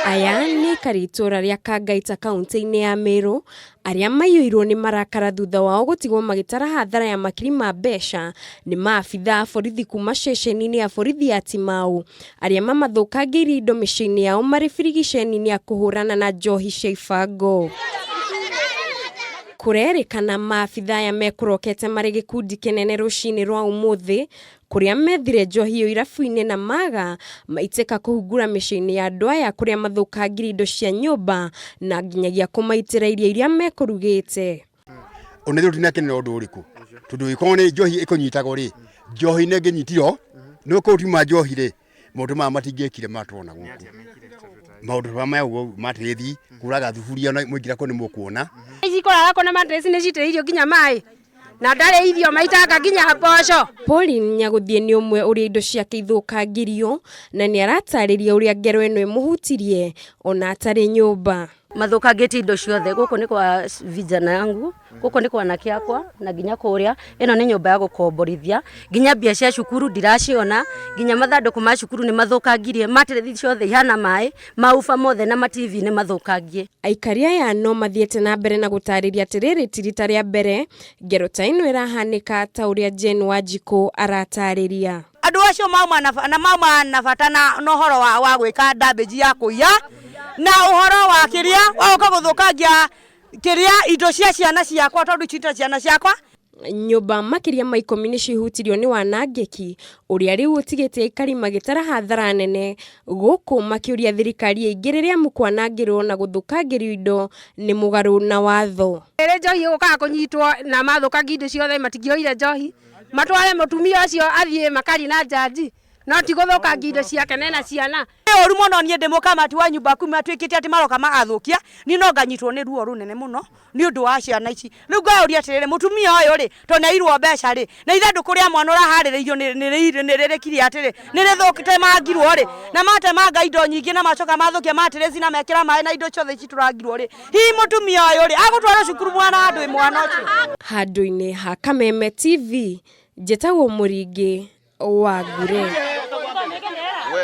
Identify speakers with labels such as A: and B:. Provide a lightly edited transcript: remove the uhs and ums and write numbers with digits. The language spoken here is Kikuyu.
A: Aya nĩ aikari itũra rĩa Kangaita kaunti-inĩ ya Meru arĩa maiyũirwo nĩ marakara thutha wao gũtigwo magĩtara hathara ya makiri ma mbeca nĩ maabitha a borithi kuma ceceni-inĩ ya borithi ya Timau arĩa mamathũkangĩirie indo mĩciĩ-inĩ yao marĩ birigiceni-inĩ ya kũhũrana na njohi cia ibango. Kũrerĩkana maabitha aya mekũrokete marĩ gĩkundi kĩnene rũcinĩ rwa ũmũthĩ kũrĩa methire njohi ĩyo irabu-inĩ na maga maitĩka kũhungura mĩciĩ-inĩ ya andũ aya kũrĩa mathũkangirie indo cia nyũmba na nginyagia kũmaitĩra irio iria mekũrugĩte.
B: Ona ithuĩ tũtinakenera ũndũ ũrĩkũ tondũ ĩkorwo nĩ njohi ĩkũnyitagwo rĩ, njohi nĩ ĩngĩnyitirwo no kũu tiuma njohi rĩ, maũndũ maya matingĩkire matwona gũkũ. Maũndũ maya ũguo matĩrĩthi kũraga thuburia ona mũingĩra kũu nĩ mũkuona.
C: Ici ikũraga kũ na mattress nĩ citĩrĩirio nginya maĩ na ndarĩ irio maitanga nginya mboco.
A: Pauline Nyagũthiĩ nĩ ũmwe ũrĩa indo ciake ithũkangirio na nĩ aratarĩria ũrĩa ngero ĩno ĩmũhutirie ona atarĩ nyũmba.
D: Mathũkangĩtie indo ciothe. Gũkũ nĩ kwa vijana yangu, gũkũ nĩ kwa anake akwa na nginya kũrĩa. Ĩno nĩ nyũmba ya gũkomborithia, nginya mbia cia cukuru ndiraciona, nginya mathandũkũ ma cukuru nĩ mathũkangirie, mattress ciothe ihana maĩ, mauba mothe na ma TV nĩ mathũkangie.
A: Aikari aya no mathiĩte na mbere na gũtarĩria atĩ rĩrĩ ti rita rĩa mbere ngero ta ĩno ĩrahanĩka ta ũrĩa Jane Wanjikũ aratarĩria.
E: Andũ acio mauma na na mauma na bata na na ũhoro wa, wa gwĩka ndambĩji ya kũiya na ũhoro wa kĩrĩa wa gũka gũthũkangia kĩrĩa indo cia ciana ciakwa tondũ ici ta ciana ciakwa.
A: Nyũmba makĩria ma ikũmi nĩ cihutirio nĩ wanangĩki ũrĩa rĩu ũtigĩte aikari magĩtara hathara nene gũkũ makĩũria thirikari ĩingĩrĩre amu kwanangĩrwo na gũthũkangĩrio indo nĩ mũgarũ na watho.
C: Rĩrĩ njohi ĩgũkaga kũnyitwo na mathũkangia indo ciothe matingĩoire njohi matware mũtumia ũcio athiĩ makarie na njanji no ti gũthũkangia indo ciake na ena ciana.
E: Nĩ ũru mũno niĩ ndĩ mũkamati wa nyumba kumi matuĩkĩte atĩ maroka magathũkia, niĩ no nganyitwo nĩ ruo rũnene mũno nĩ ũndũ wa ciana ici. Rĩu ngeyũria atĩrĩrĩ, mũtumia ũyũ rĩ, tondũ nĩ airwo mbeca rĩ, na ithandũkũ rĩa mwana ũraharĩrĩirio nĩ rĩrĩkire atĩrĩ, nĩ rĩtemangirwo rĩ, na matemanga indo nyingĩ na macoka mathũkia mattress na mekĩra maĩ na indo ciothe citũrangirwo rĩ, hihi mũtumia ũyũ rĩ, agũtwarwo cukuru mwana ndũĩ mwana ũcio?
A: Handũ-inĩ ha Kameme TV, njĩtagwo Mũringĩ wa Ngure.